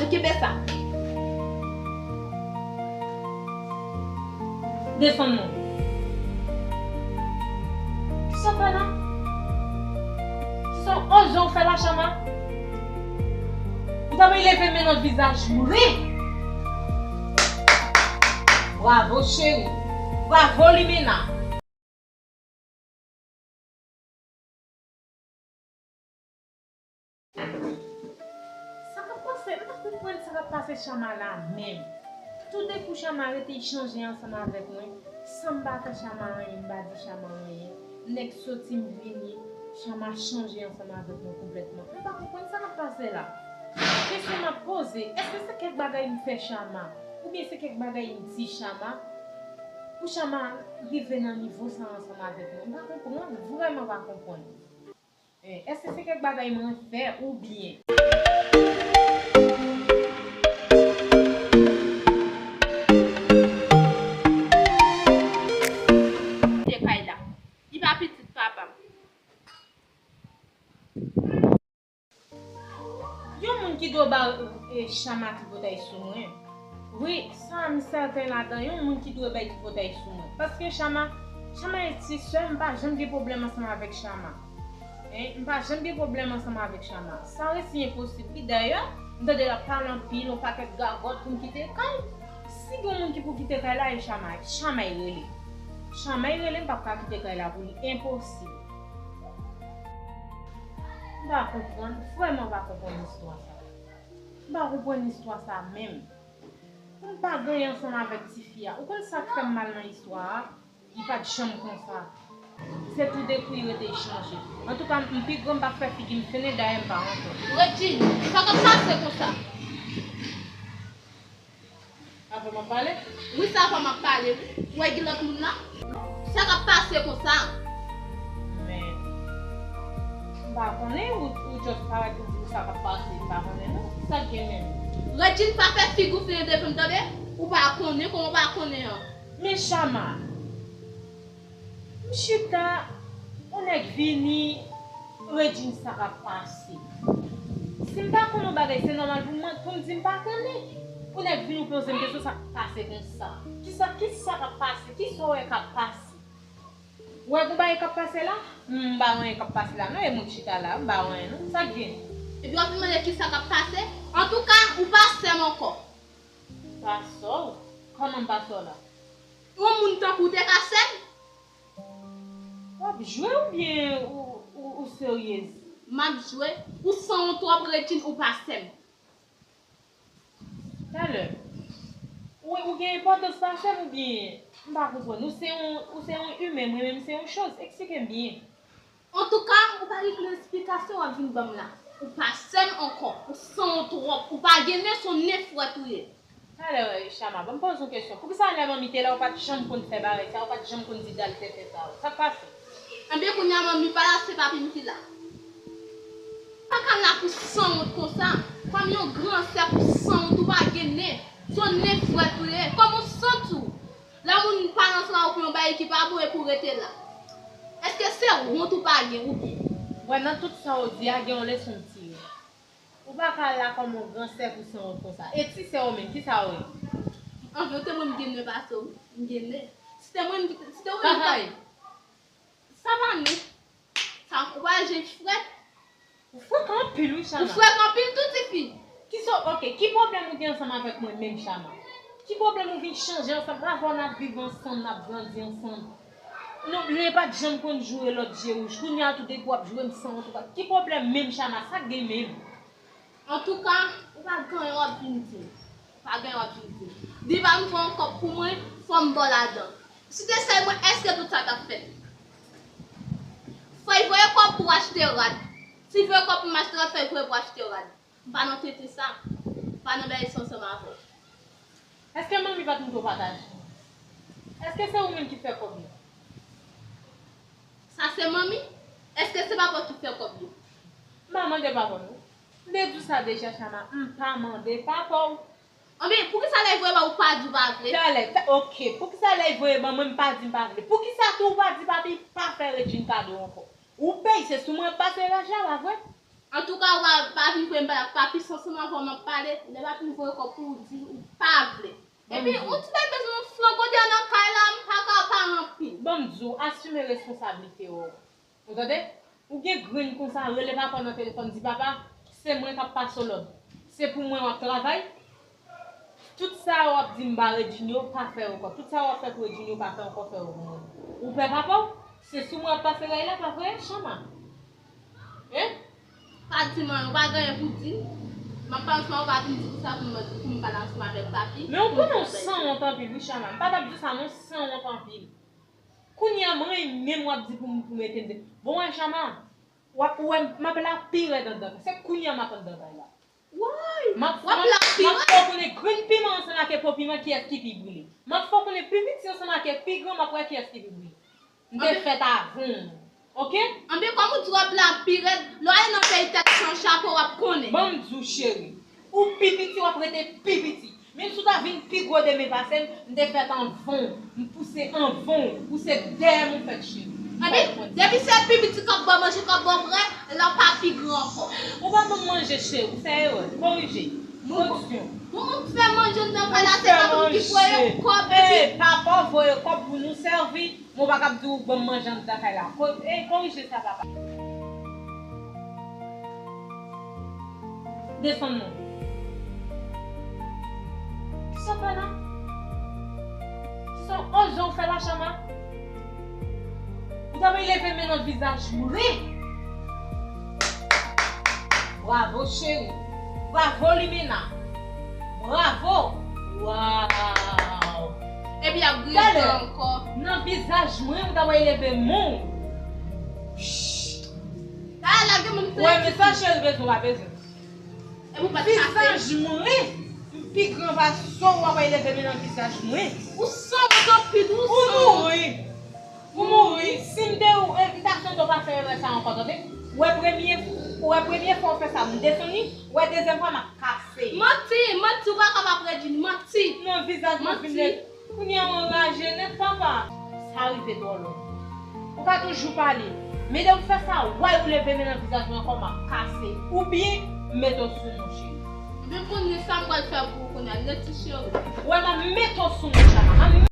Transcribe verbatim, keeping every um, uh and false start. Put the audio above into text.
Kenbe sa. Desann non. Kisa w fè la? Kisa w oze w fè la, Chama? Ou ta dwe leve men nan vizaj mwen. Bravo, cheri. Bravo, Limena. Sa k ap pase? M pa konprann sa k ap pase Chama la menm. Toudenkou Chama rete chanje ansanm avèk mwen, san m pa fè Chama anyen, m pa di Chama anyen. Nèg soti m vini, Chama chanje ansanm avèk mwen konplètman. M pa konprann sa k ap pase la. Kesyon m ap poze, èske se kèk bagay m fè Chama? Oubyen se kèk bagay m di Chama? Pou Chama rive nan nivo sa ansanm avèk mwen? M pa konprann, vrèman pa konprann. Eh, èske se kèk bagay mwen fè oubyen? Kite kay la. Li pa pitit papa m. Yon moun ki dwe ba, eh, Chama tripotay sou mwen. Wi, sa m sèten ladan, yon moun ki dwe bay tripotay sou mwen. Paske Chama, Chama e ti sè m, m pa janm gen pwoblèm ansanm avèk Chama. Hein, m pa janm gen pwoblèm ansanm avèk Chama. Sa resi enposib. Wi, dayè, m tande l ap pale anpil, yon pakèt gagòt pou m kite kay. Si gen moun ki pou kite kay la, e Chama. Chama e rele. Chama e rele, m p ap ka kite kay la pou li. Enposib. M pa konprann, vrèman pa konprann istwa sa. M pa konprann istwa sa menm. Pou m pa ganyen ansanm avèk tifi a. Ou konn sa k fè m mal nan istwa a? Li pa t janm konsa. Se toudenkou li rete chanje. Antouka, m pi gran, m p ap fè figi m fennen, dayè m pa rantre. Regine, sa k ap pase konsa? Avè m ap pale? Wi, se avè w m ap pale, wi. Ou wè gen lòt moun la? Sa k ap pase konsa? Men, m pa konnen, ou, ou just parèt ou di m sa k ap pase, m pa konnen non. Sa k gen menm? Regine, pa fè figi w fennen devan m, tande? Ou pa konnen, kòman w pa konnen an? Men Chama, m chita, yon nèg vini, Regine, sa k ap pase? Si m pa konn yon bagay, se nòmal pou mwen, pou m di m pa konnen. Yon nèg vini, ou poze m kesyon, sa k pase konsa? Kisa, kisa k ap pase? Kisa w wè k ap pase? Ou wè gon bagay k ap pase la? M pa wè anyen k ap pase la, non, e mwen k chita la, m pa wè anyen, non. Sa k gen? Epi w ap vin mande kisa k ap pase? Antouka, ou pa sè m ankò. Pa sè w? Kòman m pa sè w la? Yon moun tankou w te ka sè m? W ap jwe oubyen ou, ou, ou seryez? M ap jwe. Ou sanwont twòp, Regine, ou pa sè m. Talè, ou, ou gen enpòtans pase m oubyen? M pa konprann. Ou se yon, ou se yon imen, mwen menm se yon choz. Eksplike m byen. Antouka, ou pa gen plis esplikasyon w ap vin ban m la. Ou pa sè m ankò. Ou sanwont twòp. Ou pa gen nen, se yon nen frèt ou ye. Talè, Chama, ban m poze w kesyon. Poukisa lè manmi te la, ou pa t janm konn fè bagay sa, ou pa t janm konn di Dal fè fè sa? Sa k pase? Enben, kounye a manmi pa la, se papi m ki la. Pa ka la pou sanwont konsa. Kòm yon gran sè pou sanwont, ou pa gen nen. Se yon nen frèt ou ye. Kòman w santi w? Lè moun pa nan swa ou pou yon bagay ki pa bon epi w rete la. Èske se wont ou pa gen oubyen? Wè, nan tout sa w di a, gen yon leson m tire. Ou pa ka la kòm yon gran sè pou sanwont konsa. E ti sè w menm, kisa w ye? Anfen, ou te mwen m gen nen pase w, wi. M gen nen. Si te mwen, si te ou menm ki ta... Sa pa nen. Sa, ou pa wè jan m frèt? Ou frèk anpil wi, Chama. Ou frèk anpil tou, tifi. Kisa, ok, ki pwoblèm ou gen ansanm avèk mwen menm, Chama? Ki pwoblèm ou vin chanje ansanm? Avè w n ap viv ansanm, n ap grandi ansanm. Nou, nou pa t janm konn joure lòt je wouj. Kounye a, toudenkou w ap joure m sanwont ou pa. Ki pwoblèm menm, Chama? Sa k gen menm? Antouka, ou pa gen anyen w ap vin di m. Ou pa gen anyen w ap vin di m. Depi w pa vin fè yon kòb pou mwen, fò m ba w ladan. Si te sèl mwen, èske tout sa t ap fèt? Fò y voye kòb pou w achte rad. Si y voye kòb pou m achte rad, fò y voye pou w achte rad. M pa nan tenten sa. M pa nan bagay sa ansanm avè w. Èske manmi pa t montre w pataje? Èske se ou menm ki fè kòb yo? Sa se manmi? Èske se papa w ki fè kòb yo? M pa mande papa w non. M te di w sa deja, Chama. M pa mande papa w. Anben, poukisa lè y voye ba w, ou pa di w pa vle? Talè, ta, ok. Poukisa lè y voye ban mwen, m pa di m pa vle? Poukisa tou ou pa di papi pa fè Regine kado ankò? Ou pèy, se sou mwen pase laj la, pa vre? Antouka, w pa, pa vin voye m pale ak papi, se ansanm avè w m ap pale. Lè papi voye kòb pou ou di ou pa vle. Epi, yon ti bagay bezwen yon flango dèyè nan kay la, m pa ka pale anpil. Ban m di w, asime responsablite w. Ou tande? Ou gen grenn konsa, rele papa w nan telefòn, di, "Papa, se mwen k ap pase w lòd. Se pou mwen w ap travay." Tout sa w ap di m ba Redjinio, pa fè ankò. Tout sa w ap fè pou Redjinio, pa fè ankò, fè yo pou mwen. Ou pè papa w? Se sou mwen w ap pase rèy la, pa vre, Chama? Hein? Pa di m anyen, ou pa gen anyen pou di. M ap pale ansanm avè w, ou pa vin di pou sa pou m, pou m pale ansanm avèk papi. Men ou konnen w sanwont anpil, wi, Chama. M pa t ap di sa, non, sanwont anpil. Kounye a, mwen menm w ap di pou m, pou mete m de. Bon, wè, Chama, w ap, ou wè, m ap la pi rèd anndan. Se kounye a m ap anndan kay la. Woy! M ap, w ap la pi rèd. M ap fè w konnen grenn piman ansanm ak po piman, kiyès ki pi brile. M ap fè w konnen pi piti ansanm ak pi gran, m ap wè kiyès ki pi brile. M te fèt avan w. Oke? Anben, kòm ou di w ap la pi rèd, lè w ale nan peyi tèt san chapo, w ap konnen. Ban m di w, cheri. Ou pi piti, w ap rete pi piti. Menm si w ta vin pi gwo demen pase m, m te fèt anvan w, m pouse anvan w, ou se dèyè m ou fèt, cheri. Anben, depi se pi piti k ap ba w manje, k ap ba w bwè, lè w pa pi gran ankò. Ou pa ban m manje, cheri, ou fè erè. Korije. Bon, bon, bon, fè manje anndan kay la, se pa pou ki voye kòb, epi papa w voye kòb pou nou sèvi. Mwen pa kab di w ban m manje anndan kay la. Ko-, ey, korije sa, papa. Desann non. Kisa w fè la? Kisa w oze w fè la, Chama? Ou ta mwen leve men nan vizaj mwen. Bravo, cheri. Bravo, Limena. Bravo. Waw. Epi y ap griyen ankò. Nan vizaj mwen, ou ta wè leve men w. Psst. Talè lage moun. Wè, men sa cheri bezwen, w pa bezwen. Epi w pa t ka fè. Vizaj mwen, m pi gran pase w, w ap wè leve men nan vizaj mwen. Ou sanwont anpil, ou sanwont. Ou mouri. Ou mouri. Si m te ou, eh, m ta santi w pa fè erè sa ankò, tande? Ou wè premye, ou wè premye fwa w fè sa, m desann li, ou wè dezyèm fwa, m ap kase. Manti, manti, ou pa kapab redi, manti. Nan vizaj mwen fin lè. Kounye a w anraje nèt, papa. Sa rive twò lwen. Ou ka toujou pale. Men lè w fè sa, w wè ou leve men nan vizaj mwen ankò, m ap kase. Oubyen, m mete w sou mouche. Ebyen konnen sa m pral fè pou ou kounye a, rete cheri. Wè, m ap mete w sou mouche la. M ap